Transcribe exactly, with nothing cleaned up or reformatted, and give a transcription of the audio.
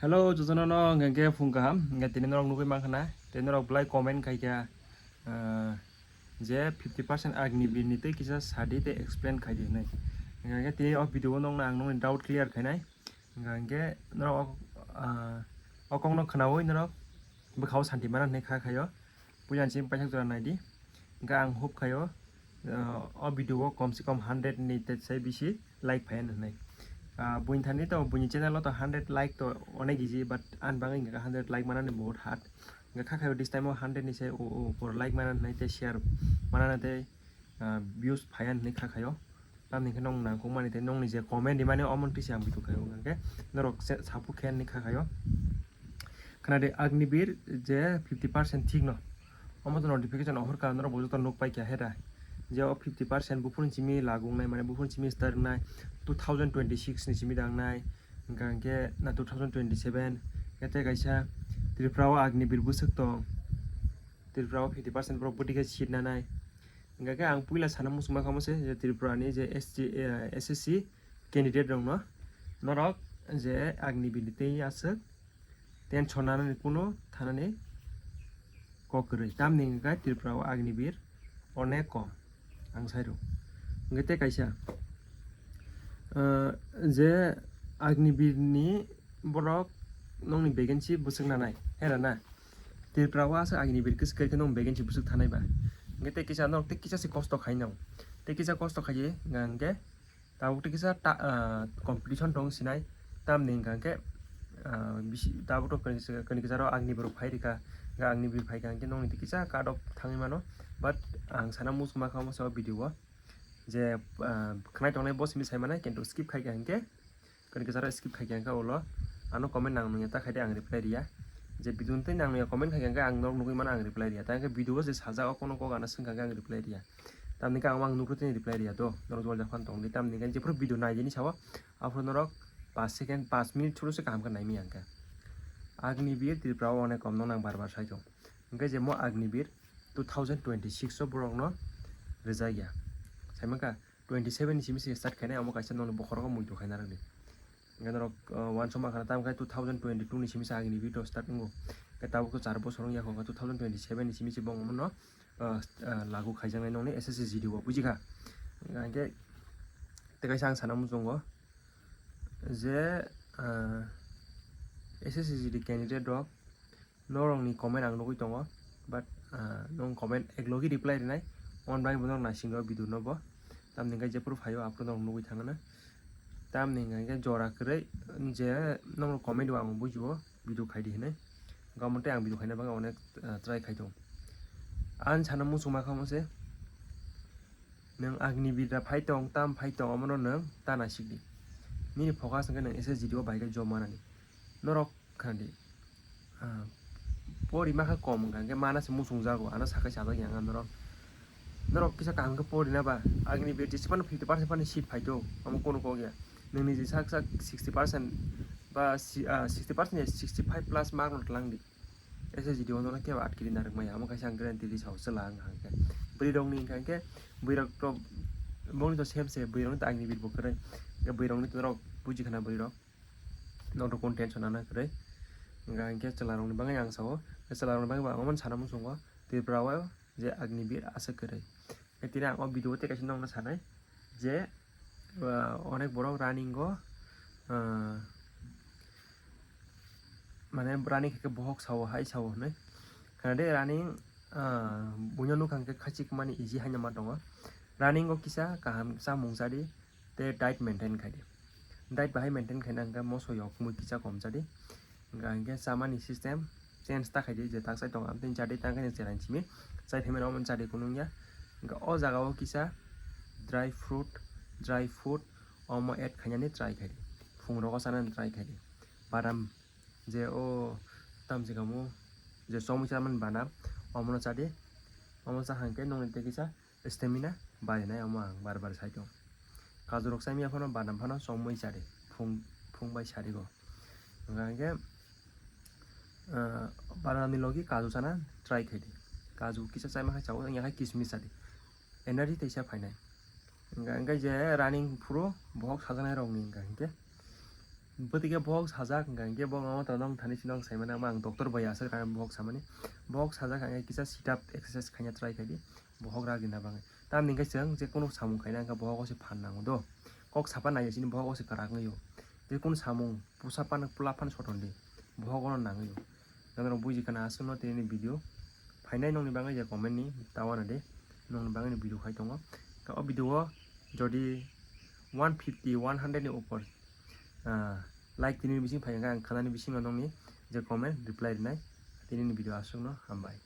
Hello, jotono no hwnkhe phung kaham. Hwnkhe tini norok nugwi mankha na, tei norok belai comment khaikha, ah, je fifty percent Agniveer ni tei kisa sadi tei explain khaidi hinwi. Hwnkhe tini o video o nokno ang nokni doubt clear khainai. Hwnkhe norok o, ah, o kokno khnaui norok bwkhao santi mana hinwi kha khaio. Puila chini paithak jora naidi. Hwnkhe ang hope khaio, ah, o video o kom se kom hundred ni tei sai bisi like phaiya hinwi. Ah, buini thani to, buini channel o to hundred like to onek easy, but ani bagwi hwnkhe hundred like manani bahut hard. Hwnkhe kha khaio this time o hundred ni sai o, o, upor like mana hinwi tei share manana tei, ah, views phaiya hinwi kha khaio. Tamni hwnkhe nong nangkukmani tei nongni je comment rimani omo twi se ang video khaio, hwnkhe norok se support khe hinwi kha khaio. Khna de Agniveer je fifty percent thik no. Omo to notification ohor ka norok bo joto nuk pai kha hera. Je o fifty percent buphuru simi lagu wngnai, mane buphuru simi start wngnai, two thousand twenty-six ni simi da wngnai, hwnkha hwnkhe na two thousand twenty-seven, hwnkhe tei kaisa Tripura o Agniveer bwswk tong. Tripura o fifty percent borok bwtwi khe seat nanai. Hwnkha khe ang puila sana muchungma kha mo se je Tripura ni je S C, eh, S S C candidate rok no norok je Agniveer ni tei aswk tension nanani kuno thanani kok kwrwi. Tamni hwnkhe Tripura o Agniveer onek kom, ang sai rw. Hwnkhe tei kaisa, ah, je Agniveer ni borok nokni vacancy bwswk nanai, hera na? Tripura o aswk Agniveer kwswk khe nong vacancy bwswk thanai ba. Hwnkhe tei kisa norok tei kisa se kosto khai nang. Tei kisa kosto khai ye, hwnkhe tabuk tei kisa ta-, ah, competition tong sinai, tamni hwnkha khe, ah, bisi tabuk to kani kisa, kani kisa rok Agniveer phai rikha, hwnkhe Agniveer phai kha hwnkhe nongni tei kisa cut off thangwi mano, but ang sana muchungma kha omo se o video o je, ah, khwnai tongnai bo simi sai mano, kintu skip khai kha hwnkhe, kani kisa rok skip khai kha hwnkhe ulo ano comment nang nungya ta khai de ang reply riya, je video tei nang nungya comment khai kha hwnkhe ang norok nugwi mano ang reply riya, ta hwnkhe video o je sajak o kono kok ano swngkha hwnkhe ang reply riya. Tamni khe ang, ang nukho tini reply riya do. Norok jol jak phano tong di. Tamni khe jephru video nai dini sao, aphuru norok paanch second, paanch minute chwlo se kaham khe nai manya hwnkhe. Agniveer Tripura o onek kom no nang bar bar sai tong. Hwnkhe je mo Agniveer two thousand twenty-six o borok no rijak ya. Sai mankha twenty-seven ni simi se start khainai, omo kaisa nokni bokhorogo muitu khaina rwdi. Hwnkhe norok, uh, uansukma khana, tamo khe two thousand twenty-two ni simi se Agniveer start wngo. Hwnkhe tabuk to char bosor wngya kho, two thousand twenty-seven ni simi se bo omono, uh, uh, lagu khaijaknai nokni S S C G D o, bujikha? Hwnkhe tei kaisa ang sana muchungo je, uh, S S C G D candidate rok norokni comment ang nugwi tongo, but, ah, nong comment ek logi reply rinai, on bai bo norok naising o video no bo, tamni hwnkhe jephru phaio aphuru norok nugwi thangna, tamni hwnkhe jora kwrwi je norok comment o ang bujio video khaidi hinwi, gamo tei ang video khaina bagwi onek, ah, try khai tongo. Ang sana muchungma kha mo se, nwng Agniveer da phai tong, tam phai tong, omono nwng ta naisik di, nini focus hwnkhe nwng S S C G D o bai khe job manani, norok khnadi, ah, pori makha kom wngkha, hwnkhe mana se muchung jago, ano sakai sajak yang norok. Norok kisa kaham khe pori na ba, Agniveer jesa phano fifty percent phano seat phaito, omo kono kok ya. Nini je sak sak sixty percent ba si-, ah, sixty percent ya, sixty five plus mark no tlang di. S S G D o no kebo atkiri narwk maya, omo kaisa ang guarantee di sao chwla wngkha hwnkhe. Bwrwi rokni hwnkha hwnkhe bwrwi rok to bongni to sem se, bwrwi rokni to Agniveer bo kwrwi. Hwnkhe bwrwi rokni to norok buji khana bwrwi rok. Norok kunu tension nana kwrwi. Hwnkha hwnkhe chwla rokni bagwi ang sao. Chwla rokni bagwi bo ang omo sana muchungo. Tripura o je Agniveer aswk kwrwi. Tei tini ang o video o tei kaisa nokno sanai je, ah, onek borok running o, ah, mane running khe bohok sao, hai sao hinwi. Khna de running, ah, buino nukha hwnkhe khachik mani easy haino ma tongo. Running o kisa kaham chamung chadi. Tei diet maintain khai di. Diet bahai maintain khaina hwnkhe moso yok mui kisa kom chadi. Hwnkha hwnkhe chamani system change ta khai di, je tak chai tongo, amtwi chadi, tang khe chwrai simi chai phaimani omo chadi kunu wngya. Hwnkha o jaga o kisa dry fruit, dry food omo add khainani try khai di. Phung rogo chanani try khai di. Badam je o tamjikamo je chomui chamani badam omono chadi. Omo cha hwnkhe nongni tei kisa stamina barinai, omo ang bar bar sai tongo. Kaju rok chamiya phano, badam phano chomui chadi, phung, phung bai sarigo. Hwnkha hwnkhe, ah, badamni logi kaju chana try khai di. Kaju kisa chaima khai chao, wngya khai kismis chadi. Energy teisa phainai. Hwnkha hwnkhe je running phuru bohok sajaknai rokni hwnkha hwnkhe Bwtwi khe bohok sajak hwnkha hwnkhe bo no tong thani sino saimani, ang doctor bai aswk kha bohok samani. Bohok sajak hwnkhe kisa sit up exercise khaina try khaidi bohok rak rina bagwi. Tamni hwnkhe chwng je kunu samung khaina hwnkhe bohok o se phan nango do. Kok sapa nai chini bohok o se kwrak wngo. Je kunu samung pusa pan pula pan soton di bohok ono nangwi. Nang rok buji khana aswkno tini video phainai nongni bagwi je comment ni tawana de nongni bagwi ni video khai tongo. To o video o jodi one fifty, one hundred ni upor, ah, like tini bising phai hwnkhe ang khanani bisingno nongni je comment reply rinai. Tini ni video aswkno hambai.